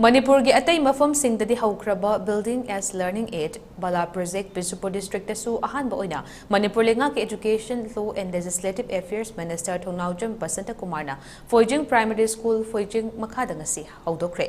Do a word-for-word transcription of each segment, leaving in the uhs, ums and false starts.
ꯃꯅꯤꯄꯨꯔꯒꯤ ꯑꯇꯩ ꯃꯐꯝꯁꯤꯡꯗꯗꯤ ꯍꯧꯈ꯭ꯔꯕ Building as Learning Aid, ꯕꯂꯥ Project, ꯕꯤꯁꯅꯨꯄꯨꯔ district ꯇꯁꯨ ꯑꯍꯥꯟꯕ ꯑꯣꯏꯅ ꯃꯅꯤꯄꯨꯔ ꯂꯩꯉꯥꯛꯀꯤ Education, Law and Legislative Affairs Minister ꯊꯧꯅꯥꯎꯖꯝ ꯕꯁꯟꯇ ꯀꯨꯃꯥꯔꯅ ꯐꯣꯏꯖꯤꯡ Primary School, ꯐꯣꯏꯖꯤꯡ ꯃꯈꯥꯗ ꯉꯁꯤ ꯍꯧꯗꯣꯛꯈ꯭ꯔꯦ꯫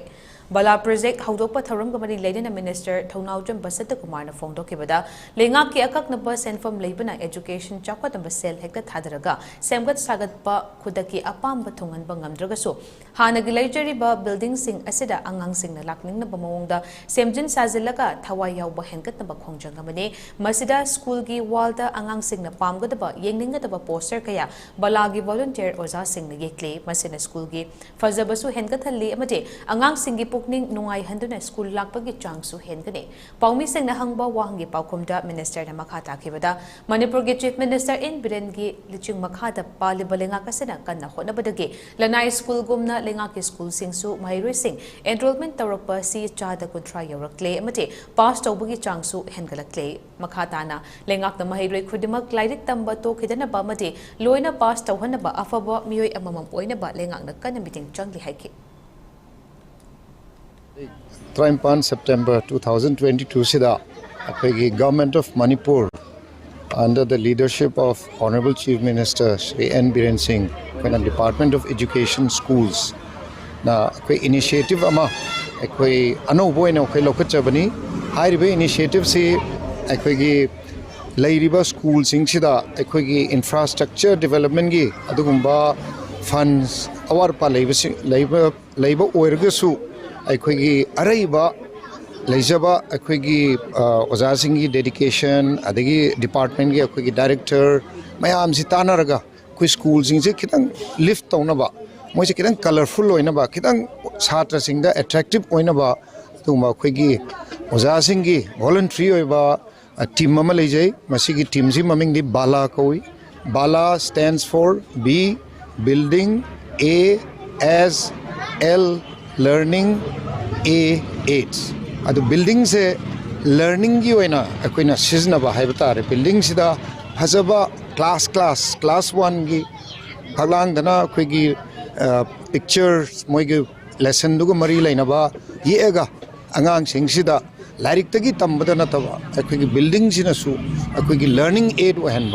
ꯕꯂꯥ Project ꯍꯧꯗꯣꯛꯄ ꯊꯧꯔꯝꯒ ꯃꯔꯤ ꯂꯩꯅꯅ Minister ꯊꯧꯅꯥꯎꯖꯝ ꯕꯁꯟꯇ ꯀꯨꯃꯥꯔꯅ ꯐꯣꯡꯗꯣꯛꯈꯤꯕꯗ, ꯂꯩꯉꯥꯛꯀꯤ ꯑꯀꯛꯅꯕ ꯁꯦꯟꯐꯝ ꯂꯩꯕꯅ education ꯆꯥꯎꯈꯠꯅꯕ ꯁꯦꯜ ꯍꯦꯛꯇ ꯊꯥꯗꯔꯒ ꯁꯦꯝꯒꯠ ꯁꯥꯒꯠꯄ ꯈꯨꯗꯛꯀꯤ ꯑꯄꯥꯝꯕ ꯊꯨꯡꯍꯟꯕ ꯉꯝꯗ꯭ꯔꯒꯁꯨ, ꯍꯥꯟꯅꯒꯤ ꯂꯩꯖꯔꯤꯕ building ꯁꯤꯡ ꯑꯁꯤꯗ ꯑꯉꯥꯡꯁꯤꯡꯅ ꯂꯥꯛꯅꯤꯡꯅꯕ ꯃꯑꯣꯡꯗ ꯁꯦꯝꯖꯤꯟ ꯁꯥꯖꯤꯜꯂꯒ ꯊꯋꯥꯏ ꯌꯥꯎꯕ ꯍꯦꯟꯒꯠꯅꯕ ꯈꯣꯡꯖꯪ ꯑꯃꯅꯤ꯫ ꯃꯁꯤꯗ school ꯒꯤ wall ꯗ ꯑꯉꯥꯡꯁꯤꯡꯅ ꯄꯥꯝꯒꯗꯕ, ꯌꯦꯡꯅꯤꯡꯒꯗꯕ poster ꯀꯌꯥ ꯕꯂꯥꯒꯤ volunteer ꯑꯣꯖꯥꯁꯤꯡꯅ ꯌꯦꯛꯂꯤ꯫ ꯃꯁꯤꯅ school ꯒꯤ ꯐꯖꯕꯁꯨ ꯍꯦꯟꯒꯠꯍꯜꯂꯤ ꯑꯃꯗꯤ ꯑꯉꯥꯡꯁꯤꯡꯒꯤ ꯄꯨꯛꯅꯤꯡ ꯅꯨꯡꯉꯥꯏꯍꯟꯗꯨꯅ school ꯂꯥꯛꯄꯒꯤ ꯆꯥꯡꯁꯨ ꯍꯦꯟꯒꯅꯤ꯫ ꯄꯥꯎꯃꯤꯁꯤꯡꯅ ꯍꯪꯕ ꯋꯥꯍꯪꯒꯤ ꯄꯥꯎꯈꯨꯝꯗ Minister ꯅ ꯃꯈꯥ ꯇꯥꯈꯤꯕꯗ, ꯃꯅꯤꯄꯨꯔꯒꯤ Chief Minister N ꯕꯤꯔꯦꯟꯒꯤ ꯂꯨꯆꯤꯡ ꯃꯈꯥꯗ ꯄꯥꯜꯂꯤꯕ ꯂꯩꯉꯥꯛ ꯑꯁꯤꯅ ꯀꯟꯅ ꯍꯣꯠꯅꯕꯗꯒꯤ ꯂꯅꯥꯏ school ꯒꯨꯝꯅ ꯂꯩꯉꯥꯛꯀꯤ school ꯁꯤꯡꯁꯨ ꯃꯍꯩꯔꯣꯏꯁꯤꯡ enrollment ꯇꯧꯔꯛꯄ ꯑꯁꯤ ꯆꯥꯗ ꯀꯨꯟꯊ꯭ꯔꯥ ꯌꯧꯔꯛꯂꯦ ꯑꯃꯗꯤ pass ꯇꯧꯕꯒꯤ ꯆꯥꯡꯁꯨ ꯍꯦꯟꯒꯠꯂꯛꯂꯦ꯫ ꯃꯈꯥ ꯇꯥꯅ ꯂꯩꯉꯥꯛꯅ ꯃꯍꯩꯔꯣꯏ ꯈꯨꯗꯤꯡꯃꯛ ꯂꯥꯏꯔꯤꯛ ꯇꯝꯕ ꯇꯣꯛꯈꯤꯗꯅꯕ ꯑꯃꯗꯤ ꯂꯣꯏꯅ pass ꯇꯧꯍꯟꯅꯕ ꯑꯐꯕ ꯃꯤꯑꯣꯏ ꯑꯃꯃꯝ ꯑꯣꯏꯅꯕ ꯂꯩꯉꯥꯛꯅ ꯀꯟꯅ ꯃꯤꯠꯌꯦꯡ ꯆꯪꯂꯤ ꯍꯥꯏꯈꯤ꯫ ꯇꯔꯥꯅꯤꯄꯥꯟ September two thousand twenty two ꯁꯤꯗ ꯑꯩꯈꯣꯏꯒꯤ Government of Manipur, under the leadership of Honorable Chief Minister Shri N Biren Singh, ꯑꯩꯈꯣꯏꯅ Department of Education, Schools ꯅ ꯑꯩꯈꯣꯏ initiative ꯑꯃ ꯑꯩꯈꯣꯏ ꯑꯅꯧꯕ ꯑꯣꯏꯅ ꯑꯩꯈꯣꯏ ꯂꯧꯈꯠꯆꯕꯅꯤ꯫ ꯍꯥꯏꯔꯤꯕ initiative ꯁꯤ ꯑꯩꯈꯣꯏꯒꯤ ꯂꯩꯔꯤꯕ school ꯁꯤꯡꯁꯤꯗ ꯑꯩꯈꯣꯏꯒꯤ infrastructure development ꯀꯤ ꯑꯗꯨꯒꯨꯝꯕ funds ꯑꯋꯥꯠ ꯑꯄꯥ ꯂꯩꯕꯁꯤꯡ ꯂꯩꯕ ꯂꯩꯕ ꯑꯣꯏꯔꯒꯁꯨ, ꯑꯩꯈꯣꯏꯒꯤ ꯑꯔꯩꯕ ꯂꯩꯖꯕ ꯑꯩꯈꯣꯏꯒꯤ ꯑ, ꯑꯣꯖꯥꯁꯤꯡꯒꯤ dedication, ꯑꯗꯒꯤ department ꯀꯤ ꯑꯩꯈꯣꯏꯒꯤ director ꯃꯌꯥꯝꯁꯤ ꯇꯥꯟꯅꯔꯒ ꯑꯩꯈꯣꯏ school ꯁꯤꯡꯁꯦ ꯈꯤꯇꯪ lift ꯇꯧꯅꯕ, ꯃꯣꯏꯁꯦ ꯈꯤꯇꯪ colourful ꯑꯣꯏꯅꯕ, ꯈꯤꯇꯪ ꯁꯥꯇ꯭ꯔꯁꯤꯡꯗ attractive ꯑꯣꯏꯅꯕ ꯑꯗꯨꯒꯨꯝꯕ ꯑꯩꯈꯣꯏꯒꯤ ꯑꯣꯖꯥꯁꯤꯡꯒꯤ voluntary ꯑꯣꯏꯕ team ꯑꯃ ꯂꯩꯖꯩ꯫ ꯃꯁꯤꯒꯤ team ꯁꯤ ꯃꯃꯤꯡꯗꯤ ꯕꯥꯂꯥ ꯀꯧꯏ꯫ ꯕꯥꯂꯥ stands for B, Building A as L, Learning A H꯫ ꯑꯗꯨ building ꯁꯦ learning ꯒꯤ ꯑꯣꯏꯅ ꯑꯩꯈꯣꯏꯅ ꯁꯤꯖꯤꯟꯅꯕ ꯍꯥꯏꯕ ꯇꯥꯔꯦ꯫ Building ꯁꯤꯗ ꯐꯖꯕ class class, class one ꯒꯤ ꯐꯛꯂꯥꯡꯗꯅ ꯑꯩꯈꯣꯏꯒꯤ pictures, ꯃꯣꯏꯒꯤ lessonꯗꯨꯒ ꯃꯔꯤ ꯂꯩꯅꯕ ꯌꯦꯛꯑꯒ ꯑꯉꯥꯡꯁꯤꯡꯁꯤꯗ ꯂꯥꯏꯔꯤꯛꯇꯒꯤ ꯇꯝꯕꯗ ꯅꯠꯇꯕ ꯑꯩꯈꯣꯏꯒꯤ buildingꯁꯤꯅꯁꯨ ꯑꯩꯈꯣꯏꯒꯤ learning aid ꯑꯣꯏꯍꯟꯕ꯫